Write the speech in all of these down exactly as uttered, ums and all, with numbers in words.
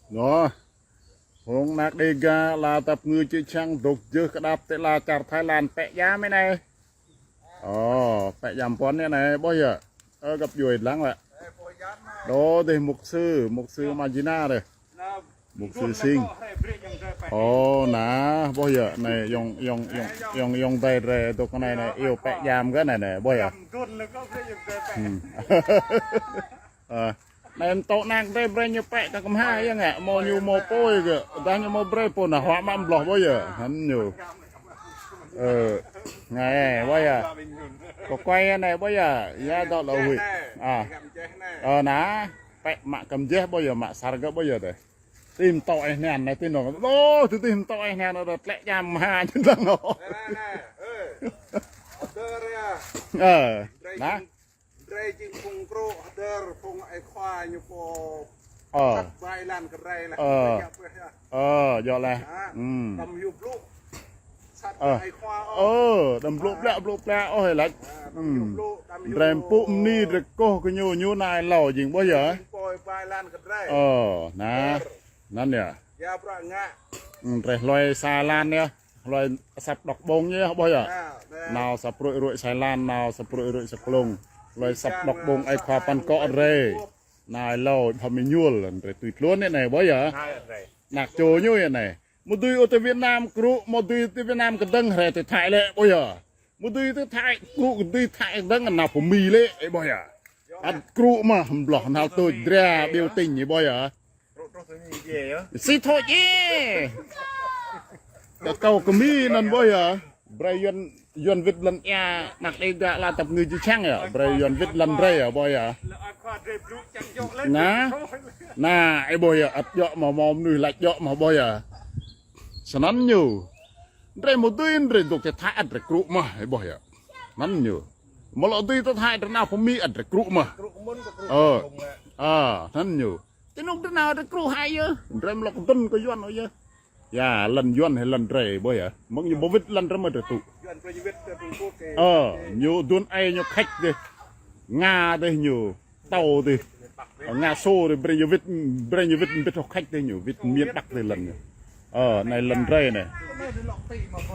Nô, hŏng anak Đêga ala tăp ngư čư̆ čhiăng dôk jưh kđap ti ala čar Thái Lan pĕ jam anei. Ơ, pĕ jam puăn anei, ƀuh yơh. Ơ, găp djuê dlăng lĕ. Đô dih mục sư, mục sư Majina dih. Mục sư Sing. Ơ, nah, ƀuh yơh, anei, yŏng, yŏng, yŏng, yŏng, yŏng dai drei dôk anei, anei, iêu pĕ jam kơ anei, anei, ƀuh yơh. Hmm. Ơ, anei mtô anak drei brei ñu pĕ ta kmha yơh ngă, mâo ñu mâo pô yơh gơ̆, dah ñu mâo brei pô nah huă mă mbloh ƀuh yơh, hăn ñu. Ơ, anei, ƀuh yơh. Kơ kuai anei ƀuh yơh, ya dŏ lŏ huĭ. A. Ơ, nah, pĕ mă kăm jeh ƀuh yơh, mă sar gơ̆ ƀuh yơh dih. Ti mtô ih nian anei ti nô. Ơ, ti, ti mtô ih nian ơ, tlĕ jam mha ñu dlăng ôh. Ơ, nah. Drei jing phung krô hdơr phung ai khua ñu pô. Ơ. Sat bai lan kơ drei lah. Ơ. Drei jăp peh ya. Ơ, djŏ leh. Ha. Hmm. Đăm hiu blŭ. Sat ơ. Ai khua ôh. Ơ, đăm blŭ plă, blŭ plă ôh, lač. Ha, đăm hiu blŭ, đăm hiu. Drei mpŭ mni drei kơh kơ ñu, ñu nai lâo jing ƀuh yơh. Jing pô bai lan kơ drei. Ơ, nah. Hdơr. Anăn yơh. Ya prăk ngă. Hmm, drei hlue sa lan yơh. Hlue asăp đŏk ƀông yơh, ƀuh yơh. Nao sa pruĕ ruĕ sa lan, nao sa pruĕ ruĕ sa klông. Hlue asăp đŏk ƀông ai khua păn kŏ drei. Nao êlâo, phăm êñuôl, drei tui tluôn anei, ƀuh yơh. Anak čô ñu anei. Mâo dưi ôh ti Việt Nam, krŭ, mâo dưi ti Việt Nam kdơ̆ng, hriê ti Thái lĕ, ƀuh yơh. Mâo dưi ti Thái, krŭ dưi Thái kdơ̆ng, nao pơ Mi lĕ, ƀuh yơh. Ăt krŭ mơh, mbloh, nao tuč, dra, biểu tình, ƀuh yơh. Si thôč ih. Kâo kơ Mi anăn ƀuh yơh. Brei Yuăn, Yuăn wĭt lăn êa, anak Đêga ala tăp ngư čư̆ čhiăng yơh. Brei Yuăn wĭt lăn drei yơh, ƀuh yơh. Nah, nah, ih ƀuh yơh, ăt djŏ mơh, mâo mnuih lač djŏ mơh, ƀuh yơh. Snăn ñu. Drei mâo dưi, drei dôk ti Thái ăt drei krŭ mơh, ih ƀuh yơh. Anăn ñu. Mâo lŏ dưi ti Thái drei nao pơ Mi ăt drei krŭ mơh. Ơ. Ơ, anăn ñu. Ti anôk drei nao drei krŭ hă yơh. Drei mlŏk dŭn kơ Yuăn ôh yơh. Ya, lăn Yuăn hĕ lăn drei, ƀuh yơh. Mơ̆ng ñu ƀu wĭt lăn drei mơh drei tŭ. Ơ, ñu dŭn ai ñu khač dih. Nga dih ñu, tâo dih. Nga sô dih, brei ñu wĭt, brei ñu wĭt mbĭt hŏng khač dih ñu, wĭt miền Bắc dih lăn ñu. Ơ, anei lăn drei anei.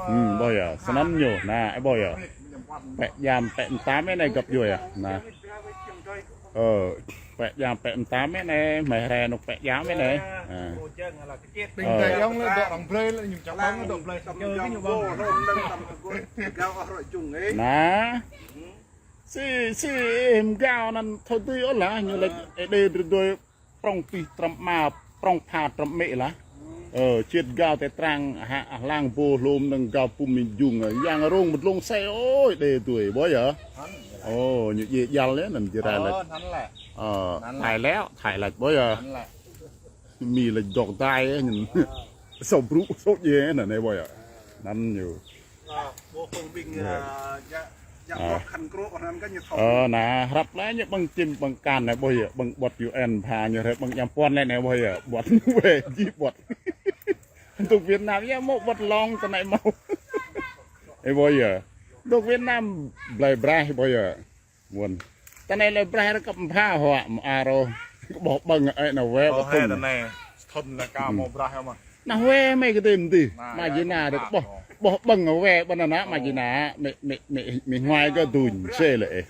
Hmm, ƀuh yơh, snăn ñu, nah, ih ƀuh yơh. Pĕ jam, pĕ mtam anei găp djuê yơh, nah. Ơ, pĕ jam, pĕ mtam anei, mei hriê anôk pĕ jam anei. Ƀing drei yŏng lĕ dŏ arăng brei lĕ ñu čang ƀăng dŏ blei sơ̆ ñu ƀăng. Nah. Si, si, ih mgao anăn thâo dưi ôh lah, ñu lač Êđê drei dui prŏng pih trăm ama, prŏng pha trăm amĭ lah. Ơ, čiêt gao ti trang, ha, hlang bô hlôm năng gao pum mĭn jung, yang rông mdlông sei, ôi, Êđê dui, ƀuh yơh. Ơ, ñu djiê jal yơh, anăn Jrai lač. Ơ, Thái lĕ, Thái lač, ƀuh yơh. Mi lač dôk dai, anăn. Sô brŭ, sô djiê, anăn, ih ƀuh yơh. Anăn ñu. Ơ, nah, hrăp leh ñu ƀơ̆ng čĭm ƀơ̆ng kan leh ƀuh yơh, ƀơ̆ng ƀuăt U N bha ñu hriê ƀơ̆ng jam puăn leh anei ƀuh yơh, ƀuăt ñu wê jih ƀuăt. Dôk Việt Nam yơh mâo ƀuăt lŏng ti anei mâo. Ih ƀuh yơh. Dôk Việt Nam blei braih ƀuh yơh. Muôn. Ti anei lĕ braih rơkăp mbha huă mơar ôh. Kơ ƀuh ƀơ̆ng ai nao wê ƀuh thŭn. Ti anei, thŭn lĕ ka mâo braih mơh. Nao wê mei kơ dê mdih. Majina dê kơ ƀuh. Ƀuh ƀơ̆ng wê ƀơ̆ng anăn Majina. Mei, mei, mei, mei hnuai kơ duñ sê lĕ ih.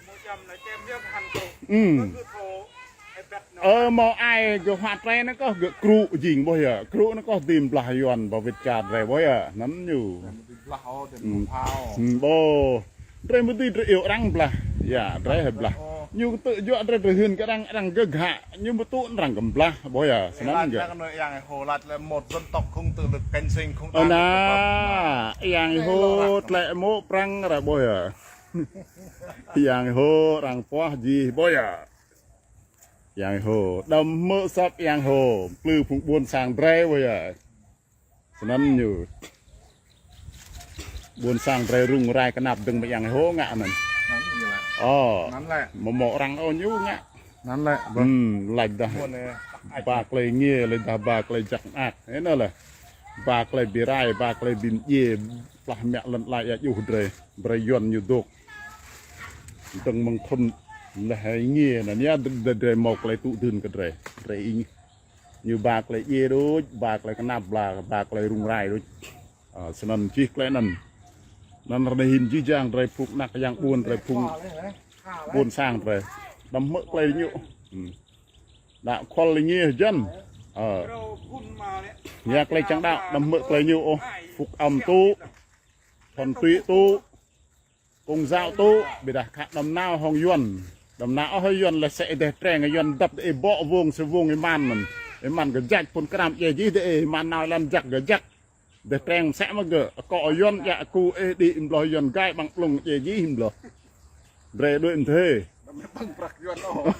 Ơ, mâo ai gơ̆ huă trei anăn kơh gơ̆ krŭ jing ƀuh yơh. Krŭ anăn kơh dưi mblah Yuăn ba wĭt čar drei ƀuh yơh. Anăn ñu. Ơ, drei mdih drei iêu arăng blah. Ya, drei hĕ blah. Ñu ktư̆ juă drei drei hưn kơ arăng, arăng gơ̆ ghă. Ñu mtŭ arăng kơ mblah. Ƀuh yơh, snăn gơ̆. Ơ, nah, Yang Hô, tlĕ mô̆ prăng ră ƀuh yơh. Yang Hô, arăng puah jih, ƀuh yơh. Yang Hô, đăm hmư̆ asăp Yang Hô, mplư phung ƀuôn sang drei, ƀuh yơh. Snăn ñu. Ƀuôn sang drei rŭng rai knap dơ̆ng mơ̆ng Yang Hô ngă anăn. Ơ, mâo mâo arăng ôh ñu ngă. Anăn lĕ, lač dah ba klei êngiê, lač dah ba klei jăk mơak. Ơ, anăn lĕ. Ba klei bi rai, ba klei bi mdjiê, plah mă lăn ala êa juh drei. Brei Yuăn ñu dôk. Dơ̆ng mơ̆ng thŭn leh êngiê, anăn yơh drei mâo klei tŭ dưn kơ drei. Drei êngiê. Ñu ba klei djiê đuč, ba klei knap, ba, ba klei rŭng rai đuč. Ơ, snăn jih klei anăn. Anăn ară anei hĭn jih jang drei phung anak yang ƀuôn, drei phung ƀuôn sang drei. Đăm hmư̆ klei ñu. Hmm. Đăo khuăl êngiê hjăn. Ơ. Ya klei čiăng đăo, đăm hmư̆ klei ñu ôh. Phúc âm tŭ, thuần túy tŭ, công giáo tŭ, ƀiădah khă đăm nao hŏng Yuăn. Đăm nao hŏng Yuăn leh sĕ êdeh treng Yuăn dăp êbŏ wông sa wông êman anăn. Êman kơ jăk phŭn kram djiê jih dê êman nao lăn jăk kơ jăk. Dê treng msĕ mơh gơ̆, akŏ Yuăn, ya aku ê đĭ mloh Yuăn gai ƀăng ƀlŭng djiê jih mloh. Drei đuĕ mthê. Đăm ƀơ̆ng prăk Yuăn ôh.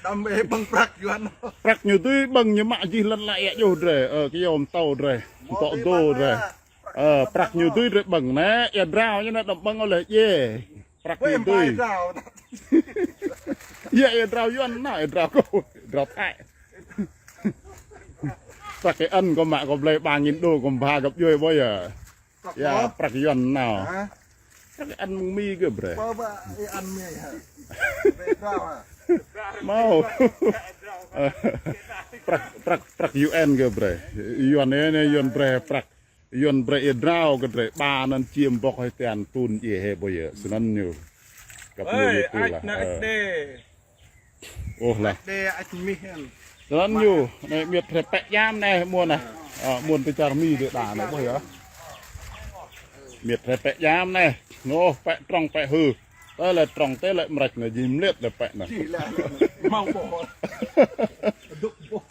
Đăm ƀơ̆ng prăk Yuăn ôh. Prăk ñu dưi ƀơ̆ng ñu mă jih lăn ala êa djuh drei, ơ, kyâo mtâo drei. Mtŏ dô drei. Ơ, prăk ñu dưi drei ƀơ̆ng nĕ, êa drao ñu nĕ đăm ƀơ̆ng ôh leh djiê. Prăk ñu dưi. Ya, êa drao Yuăn nă, êa drao kâo, êa drao Thái. Prăk êăn kâo mă kâo blei ba nghìn đô kâo mbha găp djuê ƀuh yơh. Ya, prăk Yuăn nao. Prăk êăn mơ̆ng Mi gơ̆ brei. Mâo. Prăk, prăk, prăk U N gơ̆ brei. Yuăn anei, anei Yuăn brei prăk. Yuăn brei êa drao kơ drei ba anăn čiêm bŏk hơi tian tun djiê hĕ ƀuh yơh. Snăn ñu. Găp ñu êpul lah. Ơ. Ôh lah. Snăn ñu, anei miêt hriê pĕ jam anei muôn ah. Ơ, muôn ti čar Mi dê đa anei ƀuh yơh. Miêt hriê pĕ jam anei. Nô, pĕ trŏng pĕ hư. Tơ lĕ trŏng tơ lĕ mrêč anei jih mliêt lĕ pĕ anei.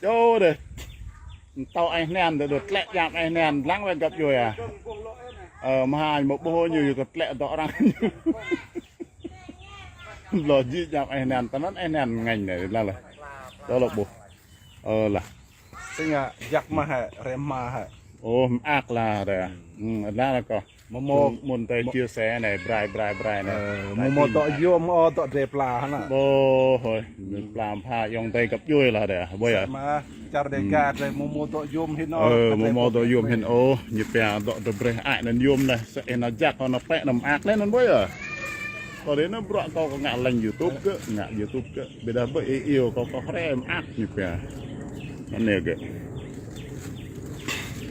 Čô dê. Mtâo ai hnian dê, dô tlĕ jam ai hnian, dlăng wĕ găp djuê ah. Ơ, mha ñu mâo ƀuh ñu, ñu kơ tlĕ dŏ arăng. Lo jih jam ai hnian, tơ anăn ai hnian ngêñ anei, lăng leh. Tơ lŏ ƀuh. Ơ lah. Snăn jăk mơh hĕ, rem mă hĕ. Ôh, mơak lah dê. Hmm, lăng leh kâo. Mâo mâo mơ̆ng tơ chia sẻ anei, brai, brai, brai anei. Ơ, mâo mâo dŏ yuôm, ơ, dŏ drei pla hă anăn. Ƀuh, hơi, pla pha ayŏng adei găp djuê lah dê, ƀuh yơh. Mă, čar Dega drei mâo mâo dŏ yuôm hĭn ôh. Ơ, mâo mâo dŏ yuôm hĭn ôh, ñu pia dŏ drei brei ai anăn yuôm leh, sĕ ih nao jăk kâo nao pĕ nao mơak leh anăn ƀuh yơh. Kâo dê nao bruă kâo kơ ngă lĕ YouTube kơ, ngă YouTube kơ. Ƀiădah ƀơ ih iêu kâo kơ hrem ak ñu pia. Anei gơ̆.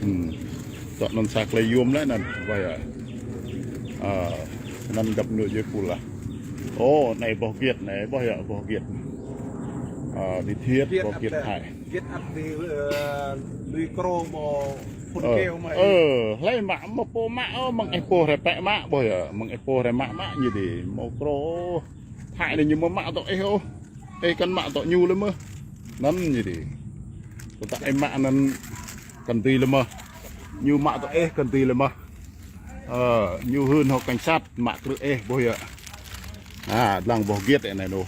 Hmm. Tŏ anăn sa klei yuôm leh anăn, ƀuh yơh. Ơ, anăn găp ñu djiê pul lah. Ô, anei boh giêt anei, ƀuh yơh, boh giêt. Ơ, đi thiêt, boh giêt Thái. Giêt ăt đi, ơ, lui krô mâo phŭn keo mơh. Ơ, hlei mă, mâo pô mă, ơ, mơ̆ng ih pô hriê pĕ mă, ƀuh yơh, mơ̆ng ih pô hriê mă mă ñu dê, mâo krô. Thái anei ñu mâo mă dŏ ih ôh. Ih kăn mă dŏ ñu leh mơh. Anăn ñu dê. Tơdah ih mă anăn kăn dưi leh mơh. Ñu mă dŏ ih kăn dưi leh mơh. Ơ, ñu hưn hŏng cảnh sát mă krư̆ ih ƀuh yơh. A, dlăng boh giêt anei nô.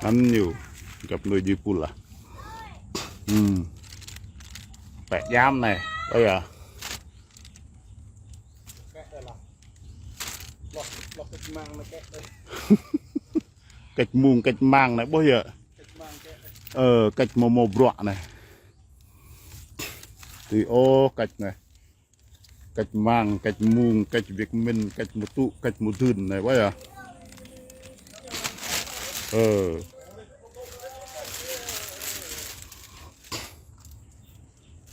Anăn ñu. Găp ñu djiê pul lah. Hmm. Pĕ jam anei. Ơ yơh. Kĕč mung kĕč mang anei ƀuh yơh. Ơ, kĕč mâo mâo bruă anei. Ti ôh kĕč anei. Kĕč mang, kĕč mung, kĕč Việt Minh, kĕč mtŭ, kĕč mdưn anei ƀuh yơh. Ơ.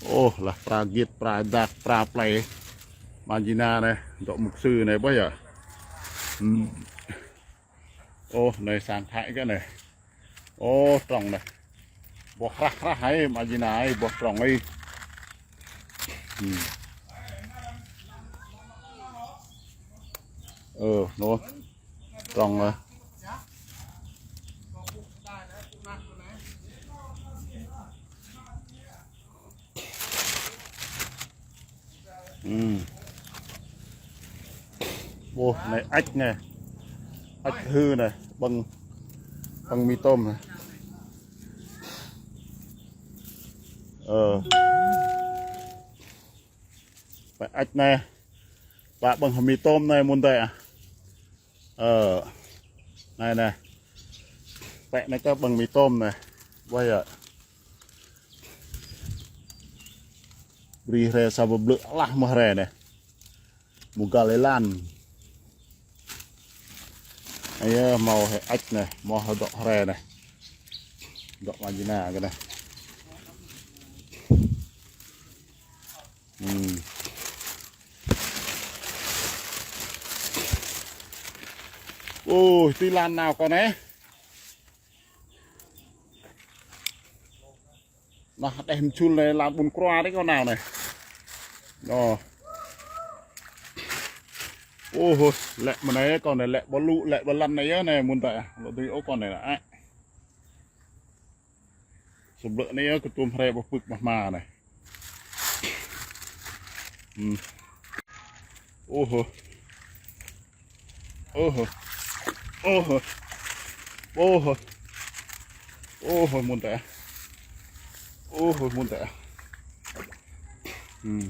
Ôh, lah pra giêt, pra dak, pra plei. Mă jina anei, dŏ mục sư anei ƀuh yơh. Hmm. Ôh, anei sang Thái gơ̆ anei. Ôh, trŏng anei. Boh hrah hrah ai, mă jina ai, boh trŏng ai. Hmm. Ơ, nô. Trŏng anei. Hmm. Ƀuh, anei ăč anei. Ăč hư anei, ƀơ̆ng, ƀơ̆ng mì tôm anei. Ơ. Pĕ ăč anei. Pă ƀơ̆ng mì tôm anei mơ̆ng dê ah. Ơ. Anei anei. Pĕ anei kơ ƀơ̆ng mì tôm anei. Ƀuh yơh. Brei hriê sa boh blư̆ alah mơh hriê anei. Mgăl êlan. Ơ yơh, mâo hĕ ăč anei, mâo hĕ dŏ hriê anei. Dŏ mă jina kơ anei. Hmm. Ôi, ti lan nao kơ anei. Nah, đeh mčul anei lan ƀuôn Krua dih kâo nao anei. Ơ. Ôh, lĕ mnei kâo anei lĕ ƀu lŭ, lĕ ƀu lăn anei yơh anei, mŭn tơ. Lŏ tui ôh kâo anei lĕ. Sơblơ̆ anei yơh kơ tuôm hriê ƀu pưk mah ma anei. Hmm. Ôh. Ôh. Ôh. Ôh. Ôh, mŭn tơ. Ôh, mŭn tơ. Hmm.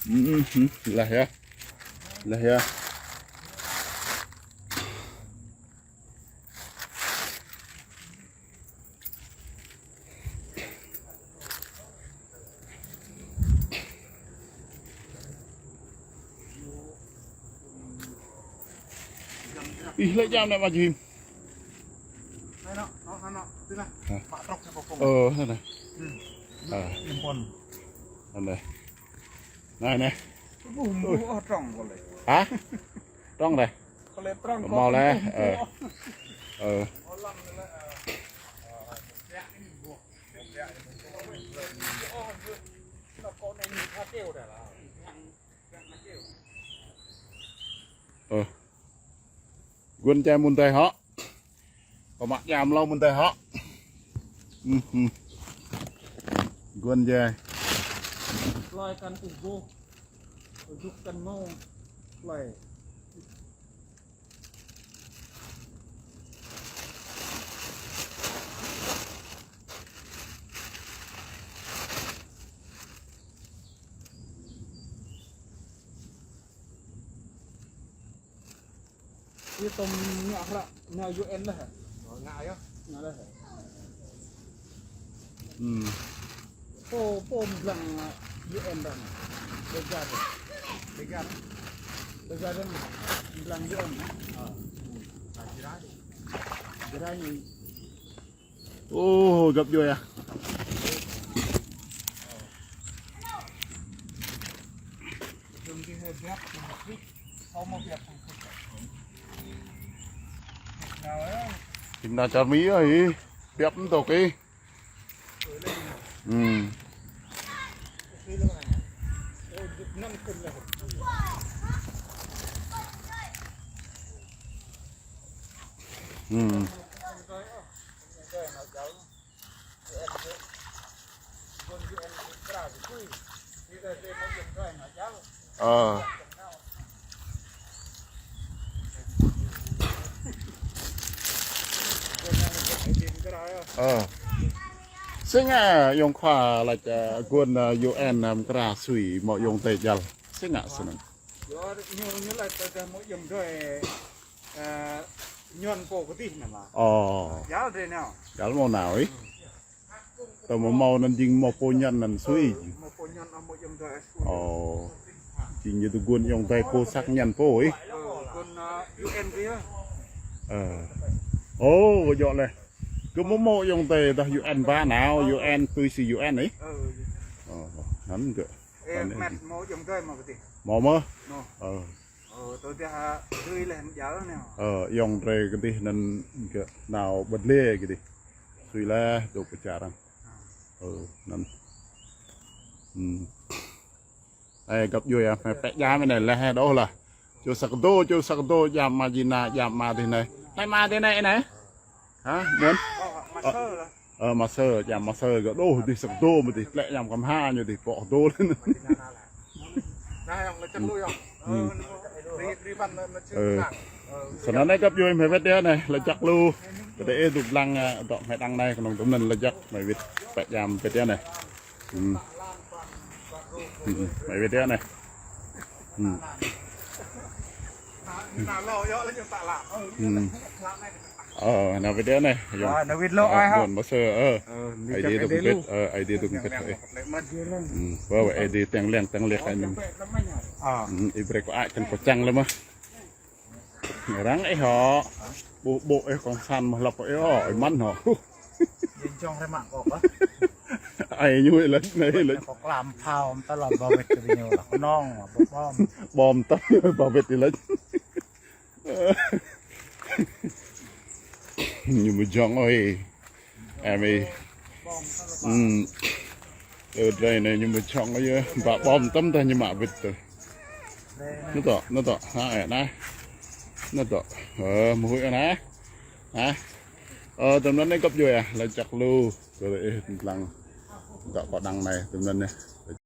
Hmm, hmm, hmm. Lah yơh. Lah yơh. Ih, lĕ jam nĕ mă jim. Hă? Ơ, anei. Ơ. Anei. Anei, anei. Hă? Trŏng deh. Mâo leh. Ơ. Ơ. Ơ. Guôn jai mŭn tơ hŏ. Kâo mă jam lâo mŭn tơ hŏ. Hmm, hmm. Guôn jai. Tlơi kăn ƀuh ƀuh. Ƀuh kăn mâo. Tlơi. Ih tŏm ngă hră, ngă U N leh hă? Ơ, ngă yơh. Ngă leh hă? Hmm. Pô, pô mblang U N dơ̆ng. Dega dơ̆ng. Dega dơ̆ng. Dega dơ̆ng mblang U N hă? Ơ. Jrai. Jrai anei. Ôh, găp djuê ah. Jing nao čar Mi ah, ih. Biăp mtô kơ ih. Hmm. Hmm. Ơ. Ơ. Si ngă ayŏng khua lač, ơ, guôn, ơ, U N, ơ, mkra sui mâo ayŏng adei jăl. Si ngă snăn. Ơ, Ñuăn pô kdih nao mă. Ơ. Jăl drei nao. Jăl mâo nao ih. Tơ mâo mâo anăn jing mâo pô Ñuăn anăn sui. Ơ, mâo pô Ñuăn, ơ, mâo ayŏng adei sui. Ơ. Jing ñu tơ guôn ayŏng adei pô săk Ñuăn pô ih. Ơ, guôn, ơ, U N kơ yơh. Ơ. Ơ, kơ djŏ leh. Kơ mâo mâo ayŏng adei dah U N ba nao, U N tui si U N ih. Ơ. Ơ, anăn kơ. Ơ, anei mĕt jing. Mâo ayŏng adei mâo kdih. Mâo mơh. Ơ. Ơ, tơdah, ơ, dưi leh jăl nao. Ơ, ayŏng drei kdih anăn kơ nao ƀơ̆t lĕ kdih. Sui leh dôk pơ čar arăng. Ơ, anăn. Hmm. Ơ, găp djuê ah, mă pĕ jam anei leh dôk lah. Čô sa kdô, čô sa kdô jam mă jina, jam mă dih anei. Anei mă dih anei, anei. Hă, mŭn? Ơ, mă sơ lah. Ơ, mă sơ, jam mă sơ gơ̆ dôk dih sa kdô mă dih tlĕ jam kăm ha ñu dih pŏk dôk. Ơ. Snăn anei găp djuê hmei wĭt yơh anei, lač jăk lu. Kơ dê ih dôk dlăng, ơ, dŏ hmei đang anei, knŏng dŭm anăn lač jăk, hmei wĭt pĕ jam wĭt yơh anei. Hmm. Hmm, hmm. Hmei wĭt yơh anei. Hmm. Hmm. Ơ, nao wĭt yơh anei, ayŏng. Ơ, nao wĭt lu, ơ, ai hă? Guôn mă sơ, ơ. Ơ, Aê Diê dôk mbĭt, ơ, Aê Diê dôk mbĭt, ơ. Hmm, wơ, wơ, Aê Diê tiăng liăng, tiăng liăk, ai năn. Ơ. Hmm, ih brei kâo ai kăn kâo čiăng leh mơh. Arăng ih hŏ. Ơ, bộ ih cộng sản mà lăp ih ơ, ih măn hŏ. Jing jŏng rei mă kŏ kơ. Ai ñu ih lĕ, anei ih lĕ. Kŏ klam phao, mta lŏ ba wĭt kơ ñu lŏ. Knŏng, bŏ bom. Bom tăm, ba wĭt ih lĕ. Ñu mjŏng ôh. Em ih. Ơ, drei anei ñu mjŏng ôh, ba bom tăm dah ñu mă wĭt tơ. Nơ tŏ, nơ tŏ, ha, ơ, nă. Nơ tŏ, ơ, mhuĭ nă. Ha. Ơ, tơm anăn anei găp djuê ah, lač jăk lu. Kơ ih dlăng. Dŏ kâo đăng anei, tơm anăn anei. Lač